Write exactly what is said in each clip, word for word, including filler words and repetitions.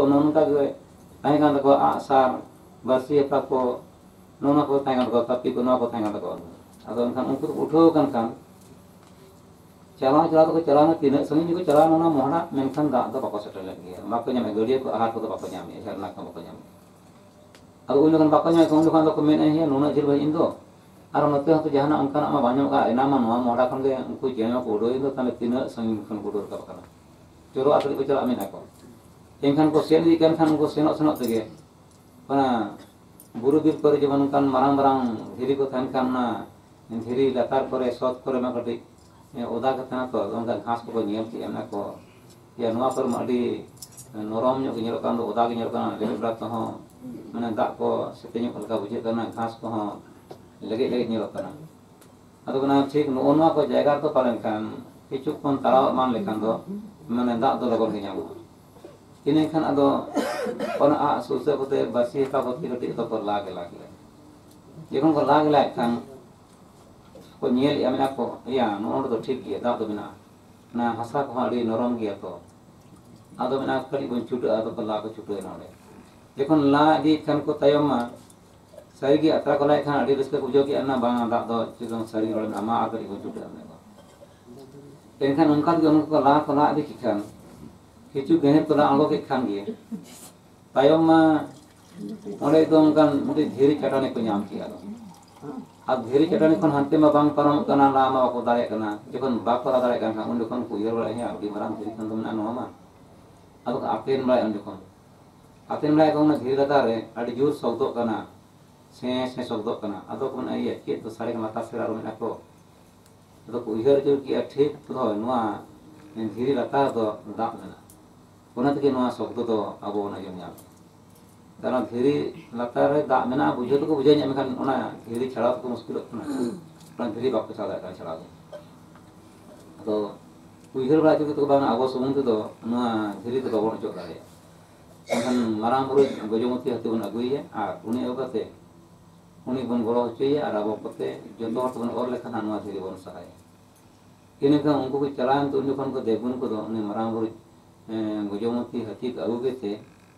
ᱱᱚᱜᱼᱚ ᱱᱚᱝᱠᱟ ᱜᱮ ᱛᱟᱦᱮᱸ ᱠᱟᱱ ᱛᱟᱠᱚᱣᱟ, ᱟᱜᱼᱥᱟᱨ, ᱵᱟᱹᱲᱥᱤ ᱦᱮᱯᱟ ᱠᱚ, ᱱᱚᱜᱼᱚ ᱱᱚᱣᱟ ᱠᱚ ᱛᱟᱦᱮᱸ ᱠᱟᱱ ᱛᱟᱠᱚᱣᱟ, ᱠᱟᱹᱯᱤ ᱠᱚ, ᱱᱚᱣᱟ ᱠᱚ ᱛᱟᱦᱮᱸ ᱠᱟᱱ ᱛᱟᱠᱚᱣᱟ᱾ ᱟᱫᱚ ᱮᱱᱠᱷᱟᱱ ᱩᱱᱠᱩ ᱫᱚᱠᱚ ᱩᱴᱷᱟᱹᱣ ᱟᱠᱟᱱ ᱠᱷᱟᱱ, ᱪᱟᱞᱟᱣ ᱪᱟᱞᱟᱣ ᱛᱮᱠᱚ ᱪᱟᱞᱟᱣᱱᱟ, ᱛᱤᱱᱟᱹᱜ ᱥᱟᱺᱜᱤᱧ ᱠᱚ ᱪᱟᱞᱟᱣᱱᱟ ᱚᱱᱟ ᱢᱚᱦᱰᱟ, ᱢᱮᱱᱠᱷᱟᱱ ᱫᱟᱜ ᱫᱚ ᱵᱟᱠᱚ ᱥᱮᱴᱮᱨ ᱞᱮᱫ ᱜᱮᱭᱟ, ᱵᱟᱠᱚ ᱧᱟᱢᱮᱫ, ᱜᱟᱹᱰᱭᱟᱹ ᱠᱚ, ᱟᱦᱟᱨ ᱠᱚᱫᱚ ᱵᱟᱠᱚ ᱧᱟᱢᱮᱫ, ᱡᱷᱟᱨᱱᱟ ᱠᱚᱦᱚᱸ ᱵᱟᱠᱚ ᱧᱟᱢᱮᱫ᱾ ᱟᱫᱚ ᱩᱱ ᱡᱚᱠᱷᱚᱱ ᱵᱟᱠᱚ ᱧᱟᱢᱮᱫ ᱠᱷᱟᱱ, ᱩᱱ ᱡᱚᱠᱷᱚᱱ ᱫᱚᱠᱚ ᱢᱮᱱᱮᱫ, "ᱦᱮᱸ, ᱱᱩᱱᱟᱹᱜ ᱡᱷᱟᱹᱞ ᱵᱟᱹᱧ ᱤᱧ ᱫᱚ, ᱟᱨ ᱱᱚᱛᱮ ᱦᱚᱸᱛᱚ ᱡᱟᱦᱟᱱᱟᱜ ᱚᱱᱠᱟᱱᱟᱜ ᱢᱟ ᱵᱟᱹᱱᱩᱜ ᱟᱠᱟᱫ, ᱮᱱᱟ ᱢᱟ ᱱᱚᱣᱟ ᱢᱚᱦᱰᱟ ᱠᱷᱚᱱ ᱜᱮ ᱩᱱᱠᱩ ᱪᱮᱬᱮ ᱠᱚ ᱩᱰᱟᱹᱣ ᱮᱱ ᱫᱚ, ᱛᱟᱦᱞᱮ ᱛᱤᱱᱟᱹᱜ ᱥᱟᱺᱜᱤᱧ ᱠᱷᱚᱱ ᱠᱚ ᱩᱰᱟᱹᱣ ᱨᱟᱠᱟᱵ ᱟᱠᱟᱱᱟ, ᱪᱚᱞᱚ ᱟᱨ ᱠᱟᱹᱴᱤᱡ ᱠᱚ ᱪᱟᱞᱟᱜ", ᱢᱮᱱᱮᱫ ᱟᱠᱚ᱾ ᱮᱱᱠᱷᱟᱱ ᱠᱚ ᱥᱮᱱ ᱤᱫᱤᱜ ᱠᱟᱱ ᱠᱷᱟᱱ, ᱩᱱᱠᱩ ᱥᱮᱱᱚᱜ ᱥᱮᱱᱚᱜ ᱛᱮᱜᱮ ᱚᱱᱟ ᱵᱩᱨᱩ ᱵᱤᱨ ᱠᱚᱨᱮ ᱡᱮᱢᱚᱱ ᱚᱱᱠᱟᱱ ᱢᱟᱨᱟᱝ ᱢᱟᱨᱟᱝ ᱫᱷᱤᱨᱤ ᱠᱚ ᱛᱟᱦᱮᱱ ᱠᱷᱟᱱ, ᱚᱱᱟ ᱫᱷᱤᱨᱤ ᱞᱟᱛᱟᱨ ᱠᱚᱨᱮ, ᱥᱚᱛ ᱠᱚᱨᱮ ᱢᱟ ᱠᱟᱹᱴᱤᱡ ᱚᱫᱟ ᱜᱮ ᱛᱟᱦᱮᱱᱟ ᱛᱚ, ᱚᱱᱠᱟ ᱜᱷᱟᱥ ᱠᱚᱠᱚ ᱧᱮᱞ ᱠᱮᱜᱼᱟ, ᱢᱮᱱᱟ ᱠᱚ, "ᱭᱟ, ᱱᱚᱣᱟ ᱠᱚᱨᱮ ᱢᱟ ᱟᱹᱰᱤ ᱱᱚᱨᱚᱢ ᱧᱚᱜ ᱜᱮ ᱧᱮᱞᱚᱜ ᱠᱟᱱ ᱫᱚ, ᱚᱫᱟ ᱜᱮ ᱧᱮᱞᱚᱜ ᱠᱟᱱᱟ, ᱞᱮᱵᱮᱫ ᱵᱟᱲᱟ ᱛᱮᱦᱚᱸ ᱢᱟᱱᱮ ᱫᱟᱜ ᱠᱚ ᱥᱮᱛᱮᱧᱚᱜ ᱞᱮᱠᱟ ᱵᱩᱡᱷᱟᱹᱜ ᱠᱟᱱᱟ, ᱜᱷᱟᱥ ᱠᱚᱦᱚᱸ ᱞᱮᱜᱮᱡ ᱞᱮᱜᱮᱡ ᱧᱮᱞᱚᱜ ᱠᱟᱱᱟ᱾" ᱟᱫᱚ ᱚᱱᱟ ᱴᱷᱤᱠ ᱱᱚᱜᱼᱚ ᱱᱚᱣᱟ ᱠᱚ ᱡᱟᱭᱜᱟ ᱨᱮᱫᱚ ᱯᱟᱞᱮᱱ ᱠᱷᱟᱱ ᱠᱤᱪᱷᱩ ᱠᱷᱚᱱ ᱛᱟᱲᱟᱣ ᱮᱢᱟᱱ ᱞᱮᱠᱷᱟᱱ ᱫᱚ ᱢᱟᱱᱮ ᱫᱟᱜ ᱫᱚ ᱞᱚᱜᱚᱱ ᱜᱮ ᱧᱟᱢᱚᱜᱼᱟ᱾ ᱤᱱᱟᱹ ᱠᱷᱟᱱ ᱟᱫᱚ ᱚᱱᱟ ᱟᱜ ᱥᱩᱨᱥᱟᱹ ᱠᱚᱛᱮ ᱵᱟᱹᱲᱥᱤ ᱦᱟᱛᱟᱣ ᱠᱟᱛᱮ ᱠᱟᱹᱴᱤᱡ ᱫᱚᱠᱚ ᱞᱟ ᱜᱮᱞᱟ ᱠᱮᱫᱟ᱾ ᱡᱚᱠᱷᱚᱱ ᱠᱚ ᱞᱟ ᱜᱮᱞᱟᱭᱮᱫ ᱠᱷᱟᱱ ᱠᱚ ᱧᱮᱞᱮᱫᱼᱟ, ᱢᱮᱱᱟ ᱠᱚ, "ᱭᱟ, ᱱᱚᱜᱼᱚ ᱱᱚᱰᱮ ᱫᱚ ᱴᱷᱤᱠ ᱜᱮᱭᱟ, ᱫᱟᱜ ᱫᱚ ᱢᱮᱱᱟᱜᱼᱟ, ᱚᱱᱟ ᱦᱟᱥᱟ ᱠᱚᱦᱚᱸ ᱟᱹᱰᱤ ᱱᱚᱨᱚᱢ ᱜᱮᱭᱟ ᱛᱚ, ᱟᱫᱚ ᱢᱮᱱᱟ ᱠᱟᱹᱴᱤᱡ ᱵᱚᱱ ᱪᱷᱩᱴᱟᱹᱜᱼᱟ", ᱟᱫᱚ ᱠᱚ ᱞᱟ ᱠᱚ ᱪᱷᱩᱴᱟᱹᱣᱮᱱᱟ ᱚᱸᱰᱮ᱾ ᱡᱚᱠᱷᱚᱱ ᱞᱟ ᱤᱫᱤᱭᱮᱫ ᱠᱷᱟᱱ ᱠᱚ ᱛᱟᱭᱚᱢ ᱢᱟ, ᱥᱟᱹᱨᱤᱜᱮ ᱟᱛᱨᱟ ᱠᱚ ᱞᱟᱭᱮᱫ ᱠᱷᱟᱱ ᱟᱹᱰᱤ ᱨᱟᱹᱥᱠᱟᱹ ᱠᱚ ᱵᱩᱡᱷᱟᱹᱣ ᱠᱮᱫᱼᱟ, ᱚᱱᱟ ᱵᱟᱝ, ᱫᱟᱜ ᱫᱚ ᱪᱮᱫ ᱪᱚᱝ ᱥᱟᱹᱨᱤ ᱜᱮ ᱱᱚᱰᱮ ᱢᱮᱱᱟᱜᱼᱟ, ᱢᱟ ᱟᱨ ᱠᱟᱹᱴᱤᱡ ᱵᱚᱱ ᱪᱷᱩᱴᱟᱹᱜᱼᱟ ᱢᱮᱱᱟ ᱠᱚ᱾ ᱮᱱᱠᱷᱟᱱ ᱚᱱᱠᱟ ᱛᱮᱜᱮ ᱩᱱᱠᱩ ᱠᱚ ᱞᱟ ᱠᱚ ᱞᱟ ᱤᱫᱤ ᱠᱮᱫ ᱠᱷᱟᱱ, ᱠᱤᱪᱷᱩ ᱜᱟᱹᱦᱤᱨ ᱠᱚ ᱞᱟ ᱟᱬᱜᱚ ᱠᱮᱫ ᱠᱷᱟᱱ ᱜᱮ, ᱛᱟᱭᱚᱢ ᱢᱟ ᱚᱸᱰᱮ ᱫᱚ ᱚᱱᱠᱟᱱ ᱢᱤᱫᱴᱤᱡ ᱫᱷᱤᱨᱤ ᱪᱟᱹᱴᱟᱹᱱᱤ ᱠᱚ ᱧᱟᱢ ᱠᱮᱜᱼᱟ᱾ ᱟᱫᱚ ᱟᱨ ᱫᱷᱤᱨᱤ ᱪᱟᱹᱴᱟᱹᱱᱤ ᱠᱷᱚᱱ ᱦᱟᱱᱛᱮ ᱢᱟ ᱵᱟᱝ ᱯᱟᱨᱚᱢᱚᱜ ᱠᱟᱱᱟ, ᱞᱟ ᱢᱟ ᱵᱟᱠᱚ ᱫᱟᱲᱮᱭᱟᱜ ᱠᱟᱱᱟ᱾ ᱡᱚᱠᱷᱚᱱ ᱵᱟᱠᱚ ᱞᱟ ᱫᱟᱲᱮᱭᱟᱜ ᱠᱟᱱ ᱠᱷᱟᱱ, ᱩᱱ ᱡᱚᱠᱷᱚᱱ ᱠᱚ ᱩᱭᱦᱟᱹᱨ ᱵᱟᱲᱟᱭᱟ, "ᱦᱮᱸ, ᱟᱹᱰᱤ ᱢᱟᱨᱟᱝ ᱫᱷᱤᱨᱤ ᱠᱷᱚᱱ ᱫᱚ ᱢᱮᱱᱟᱜᱼᱟ ᱱᱚᱣᱟ ᱢᱟ", ᱟᱫᱚ ᱠᱚ ᱟᱛᱮᱱ ᱵᱟᱲᱟᱭᱟ᱾ ᱩᱱ ᱡᱚᱠᱷᱚᱱ ᱟᱛᱮᱱ ᱵᱟᱲᱟᱭᱟ ᱠᱚ, ᱚᱱᱟ ᱫᱷᱤᱨᱤ ᱞᱟᱛᱟᱨ ᱨᱮ ᱟᱹᱰᱤ ᱡᱳᱨ ᱥᱚᱵᱫᱚᱜ ᱠᱟᱱᱟ, ᱥᱮᱸ ᱥᱮᱸ ᱥᱚᱵᱫᱚᱜ ᱠᱟᱱᱟ᱾ ᱟᱫᱚ ᱠᱚ ᱢᱮᱱᱟ, "ᱤᱭᱟᱹ, ᱪᱮᱫ ᱫᱚ ᱥᱟᱰᱮ ᱠᱟᱱᱟ?" ᱞᱟᱛᱟᱨ ᱥᱮᱫ ᱟᱨᱚ ᱢᱮᱱᱟᱜ ᱠᱚ᱾ ᱟᱫᱚ ᱠᱚ ᱩᱭᱦᱟᱹᱨ ᱦᱚᱪᱚ ᱠᱮᱜᱼᱟ, ᱴᱷᱤᱠ ᱛᱚ ᱱᱚᱣᱟ ᱫᱷᱤᱨᱤ ᱞᱟᱛᱟᱨ ᱫᱚ ᱫᱟᱜ ᱢᱮᱱᱟᱜᱼᱟ, ᱚᱱᱟ ᱛᱮᱜᱮ ᱱᱚᱣᱟ ᱥᱚᱵᱫᱚ ᱫᱚ ᱟᱵᱚ ᱵᱚᱱ ᱟᱸᱡᱚᱢ ᱧᱟᱢ ᱮᱫᱟ᱾ ᱠᱟᱨᱚᱱ ᱫᱷᱤᱨᱤ ᱞᱟᱛᱟᱨ ᱨᱮ ᱫᱟᱜ ᱢᱮᱱᱟᱜᱼᱟ, ᱵᱩᱡᱷᱟᱹᱣ ᱫᱚᱠᱚ ᱵᱩᱡᱷᱟᱹᱣ ᱧᱟᱢ, ᱢᱮᱱᱠᱷᱟᱱ ᱚᱱᱟ ᱫᱷᱤᱨᱤ ᱪᱷᱟᱲᱟᱣ ᱛᱮᱠᱚ ᱢᱩᱥᱠᱤᱞᱚᱜ ᱠᱟᱱᱟ, ᱚᱱᱟ ᱫᱷᱤᱨᱤ ᱵᱟᱠᱚ ᱪᱷᱟᱲᱟᱣ ᱫᱟᱲᱮᱭᱟᱜ ᱠᱟᱱᱟ ᱪᱷᱟᱲᱟᱣ ᱫᱚ᱾ ᱟᱫᱚ ᱩᱭᱦᱟᱹᱨ ᱵᱟᱲᱟ ᱦᱚᱪᱚ ᱠᱮᱫᱟ ᱠᱚ, "ᱵᱟᱝ, ᱟᱵᱚ ᱥᱩᱢᱩᱝ ᱛᱮᱫᱚ ᱱᱚᱣᱟ ᱫᱷᱤᱨᱤ ᱫᱚ ᱵᱟᱵᱚᱱ ᱚᱪᱚᱜ ᱫᱟᱲᱮᱭᱟᱜᱼᱟ, ᱮᱱᱠᱷᱟᱱ ᱢᱟᱨᱟᱝ ᱵᱩᱨᱩ ᱜᱚᱡᱚᱢᱚᱛᱤ ᱦᱟᱹᱛᱤ ᱵᱚᱱ ᱟᱹᱜᱩᱭᱮᱭᱟ ᱟᱨ ᱩᱱᱤ ᱟᱹᱜᱩ ᱠᱟᱛᱮ ᱩᱱᱤ ᱵᱚᱱ ᱜᱚᱲᱚ ᱦᱚᱪᱚᱭᱮᱭᱟ ᱟᱨ ᱟᱵᱚ ᱠᱚᱛᱮ ᱡᱚᱛᱚ ᱦᱚᱲ ᱛᱮᱵᱚᱱ ᱚᱨ ᱞᱮᱠᱷᱟᱱ ᱦᱟᱸᱜ ᱱᱚᱣᱟ ᱫᱷᱤᱨᱤ ᱵᱚᱱ ᱥᱟᱦᱟᱭᱟ᱾" ᱤᱱᱟᱹ ᱠᱷᱟᱱ ᱩᱱᱠᱩ ᱠᱚ ᱪᱟᱞᱟᱣᱮᱱ ᱛᱮ ᱩᱱ ᱡᱚᱠᱷᱚᱱ ᱠᱚ ᱫᱮᱵ ᱜᱩᱱ ᱠᱚᱫᱚ ᱩᱱᱤ ᱢᱟᱨᱟᱝ ᱵᱩᱨᱩ ᱜᱚᱡᱚᱢᱚᱛᱤ ᱦᱟᱹᱛᱤ ᱠᱚ ᱟᱹᱜᱩ ᱠᱮᱫ ᱛᱮ,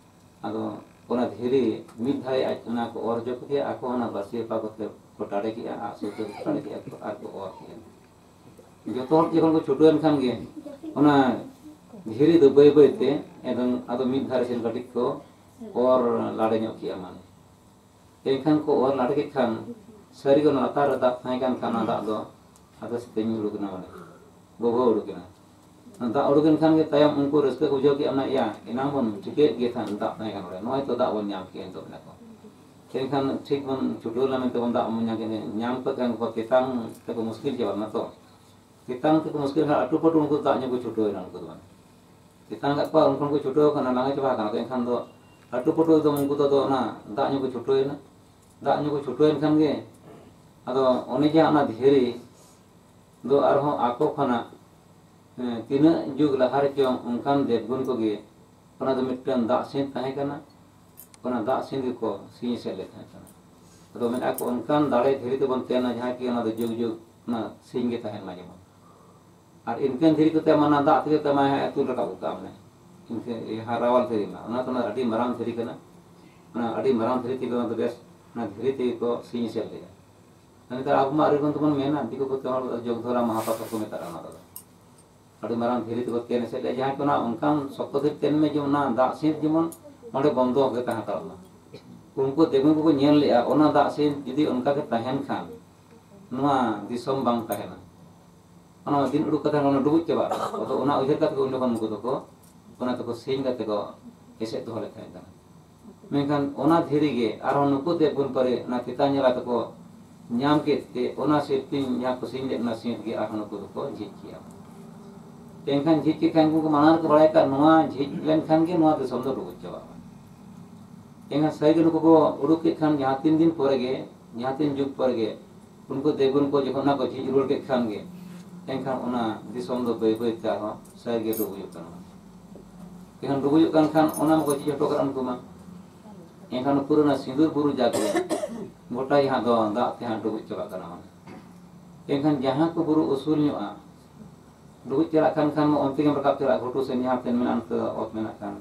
ᱟᱫᱚ ᱚᱱᱟ ᱫᱷᱤᱨᱤ ᱢᱤᱫ ᱫᱷᱟᱨᱮ ᱟᱡ ᱚᱱᱟ ᱠᱚ ᱚᱨ ᱦᱚᱪᱚ ᱠᱮᱫᱮᱭᱟ, ᱟᱠᱚ ᱚᱱᱟ ᱵᱟᱹᱥᱤ ᱚᱠᱟ ᱠᱚᱛᱮ ᱠᱚ ᱴᱟᱲᱮ ᱠᱮᱜᱼᱟ, ᱟᱜ ᱥᱩᱨ ᱛᱮᱠᱚ ᱴᱟᱲᱮ ᱠᱮᱜᱼᱟ ᱠᱚ ᱟᱨ ᱠᱚ ᱚᱨ ᱠᱮᱜᱼᱟ᱾ ᱡᱚᱛᱚ ᱦᱚᱲ ᱡᱚᱠᱷᱚᱱ ᱠᱚ ᱪᱷᱩᱴᱟᱹᱣᱮᱱ ᱠᱷᱟᱱ ᱜᱮ ᱚᱱᱟ ᱫᱷᱤᱨᱤ ᱫᱚ ᱵᱟᱹᱭ ᱵᱟᱹᱭ ᱛᱮ ᱮᱠᱫᱚᱢ ᱟᱫᱚ ᱢᱤᱫ ᱫᱷᱟᱨᱮ ᱥᱮᱱ ᱠᱟᱹᱴᱤᱡ ᱠᱚ ᱚᱨ ᱞᱟᱲᱮ ᱧᱚᱜ ᱠᱮᱜᱼᱟ ᱢᱟᱱᱮ᱾ ᱮᱱᱠᱷᱟᱱ ᱠᱚ ᱚᱨ ᱞᱟᱲᱮ ᱠᱮᱫ ᱠᱷᱟᱱ ᱥᱟᱹᱨᱤ ᱜᱮ ᱚᱱᱟ ᱞᱟᱛᱟᱨ ᱨᱮ ᱫᱟᱜ ᱛᱟᱦᱮᱸ ᱠᱟᱱ ᱠᱷᱟᱱ ᱚᱱᱟ ᱫᱟᱜ ᱫᱚ ᱟᱫᱚ ᱥᱮᱛᱮᱧ ᱩᱰᱩᱠ ᱮᱱᱟ ᱢᱟᱱᱮ, ᱵᱚᱜᱚ ᱩᱰᱩᱠ ᱮᱱᱟ᱾ ᱚᱱᱟ ᱫᱟᱜ ᱩᱰᱩᱠ ᱮᱱ ᱠᱷᱟᱱ ᱜᱮ ᱛᱟᱭᱚᱢ ᱩᱱᱠᱩ ᱨᱟᱹᱥᱠᱟᱹ ᱠᱚ ᱵᱩᱡᱷᱟᱹᱣ ᱠᱮᱫᱼᱟ, ᱚᱱᱟ ᱤᱭᱟᱹ ᱮᱱᱟᱝ ᱵᱚᱱ ᱴᱷᱤᱠᱟᱹᱭᱮᱫ ᱜᱮ ᱛᱟᱦᱮᱸᱫ ᱫᱟᱜ ᱛᱟᱦᱮᱸ ᱠᱟᱱᱟ ᱱᱚᱰᱮ, ᱱᱚᱜᱼᱚᱭ ᱛᱚ ᱫᱟᱜ ᱵᱚᱱ ᱧᱟᱢ ᱠᱮᱫᱼᱟ ᱱᱤᱛᱚᱜ ᱢᱮᱱᱟ ᱠᱚ᱾ ᱮᱱᱠᱷᱟᱱ ᱴᱷᱤᱠ ᱵᱚᱱ ᱪᱷᱩᱴᱟᱹᱣ ᱞᱮᱱᱟ ᱢᱮᱱᱛᱮ ᱵᱚᱱ ᱫᱟᱜ ᱵᱚᱱ ᱧᱟᱢ ᱠᱮᱫ, ᱧᱟᱢ ᱠᱮᱫ ᱠᱷᱟᱱ ᱠᱚ ᱛᱮᱛᱟᱝ ᱛᱮᱠᱚ ᱢᱩᱥᱠᱤᱞ ᱪᱟᱵᱟ ᱞᱮᱱᱟ ᱛᱚ᱾ ᱛᱮᱛᱟᱝ ᱛᱮᱠᱚ ᱢᱩᱥᱠᱤᱞ ᱠᱷᱟᱱ ᱟᱹᱴᱩ ᱯᱟᱹᱴᱩ ᱩᱱᱠᱩ ᱫᱟᱜ ᱧᱩ ᱠᱚ ᱪᱷᱩᱴᱟᱹᱣ ᱮᱱᱟ ᱩᱱᱠᱩ ᱫᱚ ᱢᱟᱱᱮ᱾ ᱛᱮᱛᱟᱝ ᱠᱟᱜ ᱠᱚᱣᱟ, ᱩᱱᱠᱩ ᱠᱚ ᱪᱷᱩᱴᱟᱹᱣ ᱠᱟᱱᱟ, ᱞᱟᱸᱜᱟ ᱪᱟᱵᱟ ᱟᱠᱟᱱᱟ ᱠᱚ, ᱮᱱᱠᱷᱟᱱ ᱫᱚ ᱟᱹᱴᱩ ᱯᱟᱹᱴᱩ ᱮᱠᱫᱚᱢ ᱩᱱᱠᱩ ᱫᱚ ᱟᱫᱚ ᱚᱱᱟ ᱫᱟᱜ ᱧᱩ ᱠᱚ ᱪᱷᱩᱴᱟᱹᱣ ᱮᱱᱟ᱾ ᱫᱟᱜ ᱧᱩ ᱠᱚ ᱪᱷᱩᱴᱟᱹᱣ ᱮᱱ ᱠᱷᱟᱱ ᱜᱮ ᱟᱫᱚ ᱚᱱᱮ ᱡᱮ ᱚᱱᱟ ᱫᱷᱤᱨᱤ ᱫᱚ ᱟᱨᱦᱚᱸ ᱟᱠᱚ ᱠᱷᱚᱱᱟᱜ, ᱦᱮᱸ, ᱛᱤᱱᱟᱹᱜ ᱡᱩᱜᱽ ᱞᱟᱦᱟ ᱨᱮᱪᱚ ᱚᱱᱠᱟᱱ ᱫᱮᱵᱽᱜᱩᱱ ᱠᱚᱜᱮ ᱚᱱᱟ ᱫᱚ ᱢᱤᱫᱴᱟᱝ ᱫᱟᱜ ᱥᱤᱸᱫ ᱛᱟᱦᱮᱸ ᱠᱟᱱᱟ, ᱚᱱᱟ ᱫᱟᱜ ᱥᱤᱸᱫ ᱜᱮᱠᱚ ᱥᱤᱧ ᱮᱥᱮᱫ ᱞᱮᱫ ᱛᱟᱦᱮᱸ ᱠᱟᱱᱟ᱾ ᱟᱫᱚ ᱢᱮᱱᱮᱫᱼᱟ ᱠᱚ ᱚᱱᱠᱟᱱ ᱫᱟᱲᱮ ᱫᱷᱤᱨᱤ ᱛᱮᱵᱚᱱ ᱛᱮᱱᱟ ᱡᱟᱦᱟᱸ ᱠᱤ ᱚᱱᱟ ᱫᱚ ᱡᱩᱜᱽ ᱡᱩᱜᱽ ᱚᱱᱟ ᱥᱤᱧ ᱜᱮ ᱛᱟᱦᱮᱱ ᱢᱟ ᱡᱮᱢᱚᱱ᱾ ᱟᱨ ᱤᱱᱠᱟᱹᱱ ᱫᱷᱤᱨᱤ ᱠᱚᱛᱮ ᱢᱟ ᱚᱱᱟ ᱫᱟᱜ ᱛᱮᱜᱮ ᱛᱮ ᱢᱟᱭ ᱟᱹᱛᱩ ᱨᱟᱠᱟᱵ ᱠᱟᱜᱼᱟ ᱢᱟᱱᱮ᱾ ᱤᱱᱠᱟᱹ ᱤᱭᱟᱹ ᱨᱟᱣᱟᱞ ᱫᱷᱤᱨᱤ ᱢᱟ, ᱚᱱᱟ ᱫᱚ ᱟᱹᱰᱤ ᱢᱟᱨᱟᱝ ᱫᱷᱤᱨᱤ ᱠᱟᱱᱟ᱾ ᱚᱱᱟ ᱟᱹᱰᱤ ᱢᱟᱨᱟᱝ ᱫᱷᱤᱨᱤ ᱛᱮᱜᱮ ᱚᱱᱟ ᱫᱚ ᱵᱮᱥ, ᱚᱱᱟ ᱫᱷᱤᱨᱤ ᱛᱮᱜᱮ ᱠᱚ ᱥᱤᱧ ᱮᱥᱮᱫ ᱞᱮᱫᱟ᱾ ᱱᱮᱛᱟᱨ ᱟᱵᱚ ᱢᱟ ᱟᱹᱰᱤ ᱨᱚᱠᱚᱢ ᱛᱮᱵᱚᱱ ᱢᱮᱱᱟ, ᱫᱤᱠᱩ ᱠᱚᱛᱮ ᱦᱚᱲ ᱡᱚᱜᱽᱫᱷᱚᱨᱟ ᱢᱟᱦᱟᱯᱟᱛᱷᱚᱨ ᱠᱚ ᱢᱮᱛᱟᱜᱼᱟ ᱚᱱᱟ ᱫᱚ᱾ ᱟᱹᱰᱤ ᱢᱟᱨᱟᱝ ᱫᱷᱤᱨᱤ ᱛᱮᱠᱚ ᱛᱮᱱ ᱮᱥᱮᱫ ᱞᱮᱫᱼᱟ, ᱡᱟᱦᱟᱸᱭ ᱠᱚ ᱚᱱᱟ ᱚᱱᱠᱟᱱ ᱥᱚᱠᱛᱚ ᱫᱷᱤᱨᱤ ᱛᱮᱱ ᱢᱮ ᱡᱮ ᱚᱱᱟ ᱫᱟᱜ ᱥᱤᱸᱫ ᱡᱮᱢᱚᱱ ᱚᱸᱰᱮ ᱵᱚᱱᱫᱚ ᱜᱮ ᱛᱟᱦᱮᱸ ᱦᱟᱛᱟᱲᱚᱜ ᱢᱟ᱾ ᱩᱱᱠᱩ ᱫᱮᱵᱤ ᱠᱚᱠᱚ ᱧᱮᱞ ᱞᱮᱫᱼᱟ, ᱚᱱᱟ ᱫᱟᱜ ᱥᱤᱸᱫ ᱡᱩᱫᱤ ᱚᱱᱠᱟ ᱜᱮ ᱛᱟᱦᱮᱱ ᱠᱷᱟᱱ ᱱᱚᱣᱟ ᱫᱤᱥᱚᱢ ᱵᱟᱝ ᱛᱟᱦᱮᱱᱟ, ᱚᱱᱟ ᱫᱤᱱ ᱩᱰᱩᱠ ᱠᱟᱛᱮ ᱚᱱᱟ ᱰᱩᱵᱩᱡ ᱪᱟᱵᱟᱜᱼᱟ᱾ ᱟᱫᱚ ᱚᱱᱟ ᱩᱭᱦᱟᱹᱨ ᱠᱟᱛᱮ ᱠᱚ ᱩᱱ ᱡᱚᱠᱷᱚᱱ ᱩᱱᱠᱩ ᱫᱚᱠᱚ ᱚᱱᱟ ᱛᱮᱠᱚ ᱥᱤᱧ ᱠᱟᱛᱮ ᱠᱚ ᱮᱥᱮᱫ ᱫᱚᱦᱚ ᱞᱮᱫ ᱛᱟᱦᱮᱸ ᱠᱟᱱᱟ᱾ ᱢᱮᱱᱠᱷᱟᱱ ᱚᱱᱟ ᱫᱷᱤᱨᱤ ᱜᱮ ᱟᱨᱦᱚᱸ ᱱᱩᱠᱩ ᱫᱮᱵᱽᱜᱩᱱ ᱯᱟᱨᱮ ᱚᱱᱟ ᱪᱮᱛᱟᱱ ᱡᱟᱞᱟ ᱛᱮᱠᱚ ᱧᱟᱢ ᱠᱮᱫ ᱛᱮ ᱚᱱᱟ ᱥᱤᱨᱯᱤᱧ ᱡᱟᱦᱟᱸ ᱠᱚ ᱥᱤᱧ ᱞᱮᱫ ᱚᱱᱟ ᱥᱤᱸᱫ ᱜᱮ ᱟᱨᱦᱚᱸ ᱱᱩᱠᱩ ᱫᱚᱠᱚ ᱡᱷᱤᱡ ᱠᱮᱜᱼᱟ᱾ ᱮᱱᱠᱷᱟᱱ ᱡᱷᱤᱡ ᱠᱮᱫ ᱠᱷᱟᱱ ᱩᱱᱠᱩ ᱠᱚ ᱢᱟᱲᱟᱝ ᱨᱮᱠᱚ ᱵᱟᱲᱟᱭ ᱠᱟᱜ ᱱᱚᱣᱟ ᱡᱷᱤᱡ ᱞᱮᱱᱠᱷᱟᱱ ᱜᱮ ᱱᱚᱣᱟ ᱫᱤᱥᱚᱢ ᱫᱚ ᱰᱩᱵᱩᱡ ᱪᱟᱵᱟᱜᱼᱟ᱾ ᱮᱱᱠᱷᱟᱱ ᱥᱟᱹᱨᱤ ᱜᱮ ᱱᱩᱠᱩ ᱠᱚ ᱩᱰᱩᱠ ᱠᱮᱫ ᱠᱷᱟᱱ ᱡᱟᱦᱟᱸ ᱛᱤᱱ ᱫᱤᱱ ᱯᱚᱨᱮ ᱜᱮ, ᱡᱟᱦᱟᱸ ᱛᱤᱱ ᱡᱩᱜᱽ ᱯᱚᱨᱮ ᱜᱮ ᱩᱱᱠᱩ ᱫᱮᱵᱽᱜᱩᱱ ᱠᱚ ᱡᱚᱠᱷᱚᱱ ᱚᱱᱟ ᱠᱚ ᱡᱷᱤᱡ ᱨᱩᱣᱟᱹᱲ ᱠᱮᱫ ᱠᱷᱟᱱ ᱜᱮ, ᱮᱱᱠᱷᱟᱱ ᱚᱱᱟ ᱫᱤᱥᱚᱢ ᱫᱚ ᱵᱟᱹᱭ ᱵᱟᱹᱭ ᱛᱮ ᱟᱨᱦᱚᱸ ᱥᱟᱹᱨᱤ ᱜᱮ ᱰᱩᱵᱩᱡᱚᱜ ᱠᱟᱱᱟ᱾ ᱮᱱᱠᱷᱟᱱ ᱰᱩᱵᱩᱡᱚᱜ ᱠᱟᱱ ᱠᱷᱟᱱ ᱚᱱᱟ ᱢᱟᱠᱚ ᱡᱷᱤᱡ ᱦᱚᱴᱚ ᱠᱟᱜᱼᱟ ᱩᱱᱠᱩ ᱢᱟ᱾ ᱮᱱᱠᱷᱟᱱ ᱯᱩᱨᱟᱹ ᱚᱱᱟ ᱥᱤᱸᱫᱩᱨ ᱵᱩᱨᱩ ᱡᱟᱜᱮ ᱜᱚᱴᱟ ᱜᱮ ᱦᱟᱸᱜ ᱫᱚ ᱫᱟᱜ ᱛᱮ ᱦᱟᱸᱜ ᱰᱩᱵᱩᱡ ᱪᱟᱵᱟᱜ ᱠᱟᱱᱟ ᱢᱟᱱᱮ᱾ ᱮᱱᱠᱷᱟᱱ ᱡᱟᱦᱟᱸ ᱠᱚ ᱵᱩᱨᱩ ᱩᱥᱩᱞ ᱧᱚᱜᱼᱟ, ᱰᱩᱵᱩᱡ ᱪᱟᱞᱟᱜ ᱠᱷᱟᱱ ᱠᱷᱟᱱ ᱚᱱᱛᱮ ᱜᱮᱢ ᱨᱟᱠᱟᱵ ᱪᱟᱞᱟᱜᱼᱟ, ᱜᱷᱩᱴᱩ ᱥᱮᱫ ᱡᱟᱦᱟᱸ ᱥᱮᱫ ᱢᱮᱱᱟᱜᱼᱟ ᱚᱱᱛᱮ ᱚᱛ ᱢᱮᱱᱟᱜ ᱠᱷᱟᱱ᱾